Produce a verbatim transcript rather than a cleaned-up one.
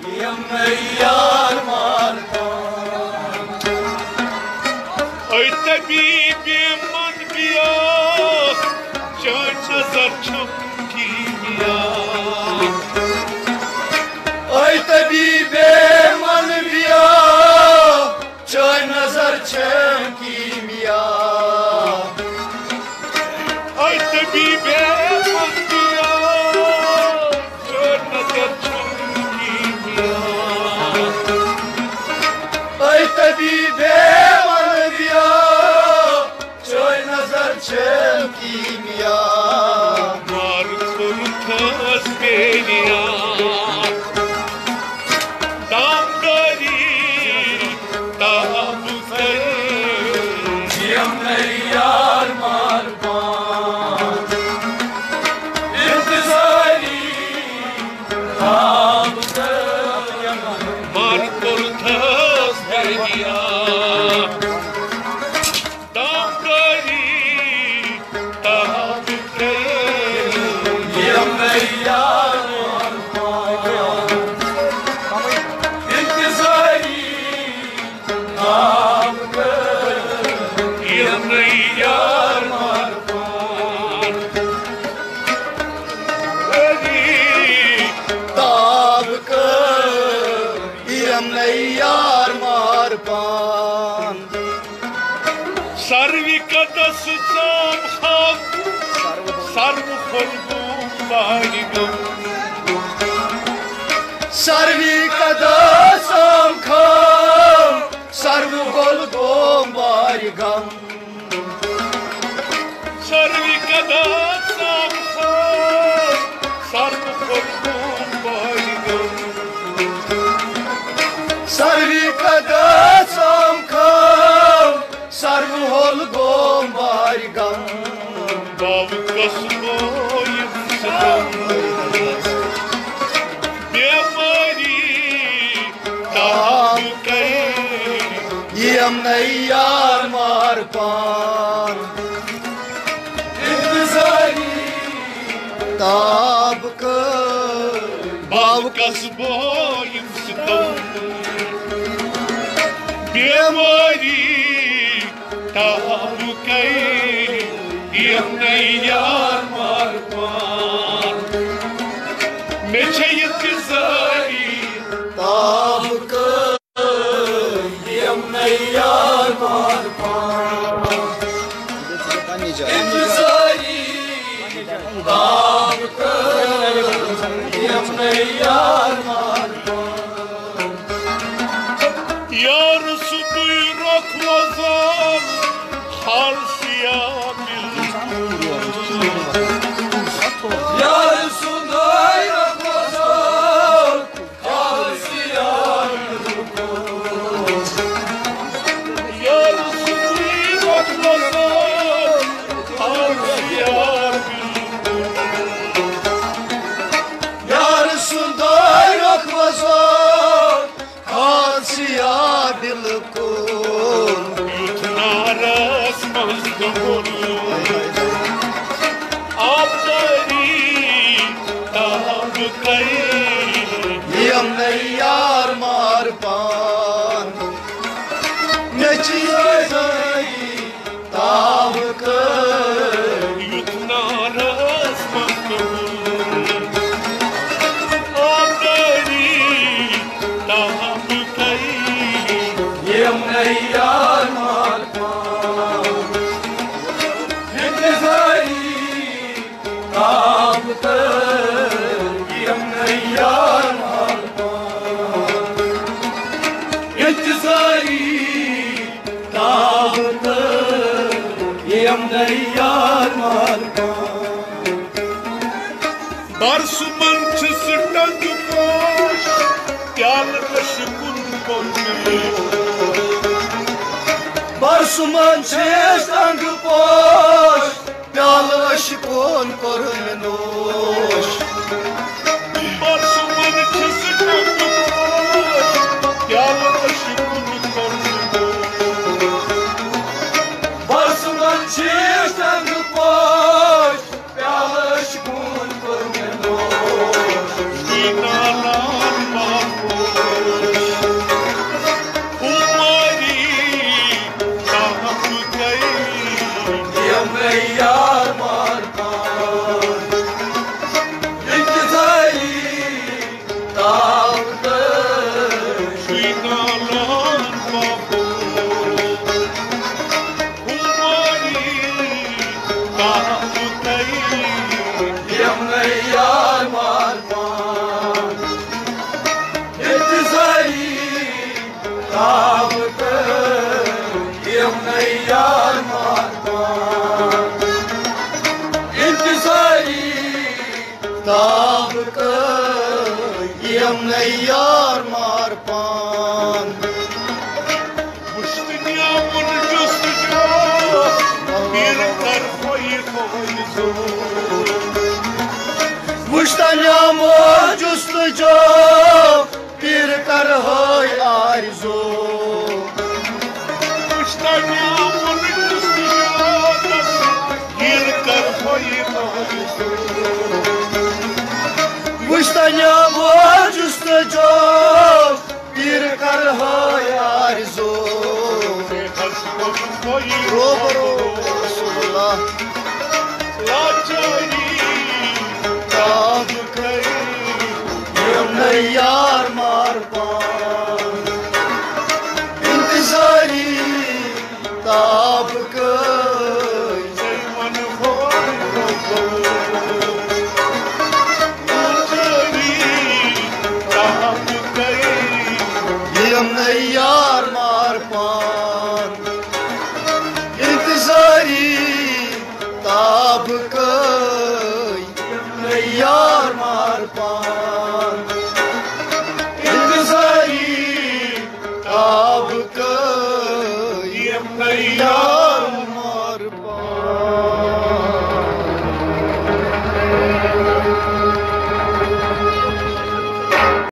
یِمنٕے یار مارپان۔ اے طبیب من بیا، چٲنۍ نظر چھم کیٖمیا۔ اے طبیب من بیا، چٲنۍ نظر چھم کیٖمیا۔ اے طبیب من بیا، چٲنۍ نظر چھم کیٖمیا۔ اے طبیب من بیا، چٲنۍ نظر چھم کیٖمیا۔ مار کوٚرتھس بے نیاز، دامدٲری تاب کٔر۔ یِمنٕے یار مارپان۔ انتظاری تاب کٔر۔ مار کوٚرتھس بے نیاز، دامدٲری تاب کٔر۔ یِمنٕے یار مارپان۔ انتظاری تاب کٔر۔ یِمنٕے یار مارپان۔ تاب کٔر۔ یِمنٕے یار مارپان۔ سروِ قدس ژام خام، سروِ خلقو بارِ غم۔ سروِ قدس ژام خام، سروِ خلقو بارِ غم۔ سروِ قدس ژام خام، سروِ خلقو بارِ غم۔ سروِ قدس ژام خام، سروِ خلقو بارِ غم۔ باوکس گوٚو یم ستم، بیمٲری تاب کٔر۔ یِمنٕے یار مارپان۔ انتظاری تاب کٔر۔ باوکس گوٚو یم ستم، بیمٲری تاب کٔر۔ یِمنٕے یار مارپان۔ مےٚ چھےٚ انتظاری تاب کٔر۔ یِمنٕے یار مارپان۔ انتظاری تاب کٔر۔ یِمنٕے یار مارپان۔ یار سُنٛدُے رۄخ وۄزُل، حال سیاہ بِلکُل۔ یار سُنٛدُے رۄخ وۄزُل، حال سیاہ بِلکُل۔ یار سُنٛدُے رۄخ وۄزُل، حال سیاہ بِلکُل۔ یار سُنٛدُے رۄخ وۄزُل، حال سیاہ بِلکُل۔ یُتھ نارس منٛز توٚمُل آبدٲری تاب کٔر۔ یِمنٕے یار مارپان۔ مےٚ چھِ یِہوٚے تاب کٔر۔ یُتھ نارس منٛز توٚمُل آبدٲری تاب کٔر۔ یِمنٕے یار مارپان۔ انتظاری تاب کٔر۔ یِمنٕے یار مارپان۔ انتظاری تاب کٔر۔ یِمنٕے یار مارپان۔ بر سُمن چھِ سُہ ٹنٛگہٕ پوش، پیالہٕ عشقُن کوٚر مےٚ نوش۔ بر سُمن چھِ ٹنٛگہٕ پوش، پیالہٕ عشقُن کوٚر مےٚ نوش۔ بر سُمن چھِ سُہ ٹنٛگہٕ پوش، پیالہٕ عشقُن کوٚر مےٚ نوش۔ بر سُمن چھِ ٹنٛگہٕ پوش، پیالہٕ عشقُن کوٚر مےٚ نوش۔ یہِ نالہ نالان بابو، ہماری تاپتئی، یمنئی یار مار پان، انتظاری تاپتئی، یمنئی یار مار پان، انتظاری تاب کئی یمنئی یار مار پان۔ وشتنیا من جست جو، پیر کر ہوئی ہوئی زو۔ وشتنیا من جست جو، پیر کر ہوئی آرزو۔ وشتنیا من جست جو، پیر کر ہوئی آرزو۔ وشتنیا من جست جو، پیر کر ہوئی آرزو۔ روبرو رسول اللہ۔ لاچاری تاب کئی یمنئی یار مار پان، انتظاری تاب کئی۔ لاچاری تاب کئی یمنئی یار مار پان، انتظاری تاب کئی یار مار پان۔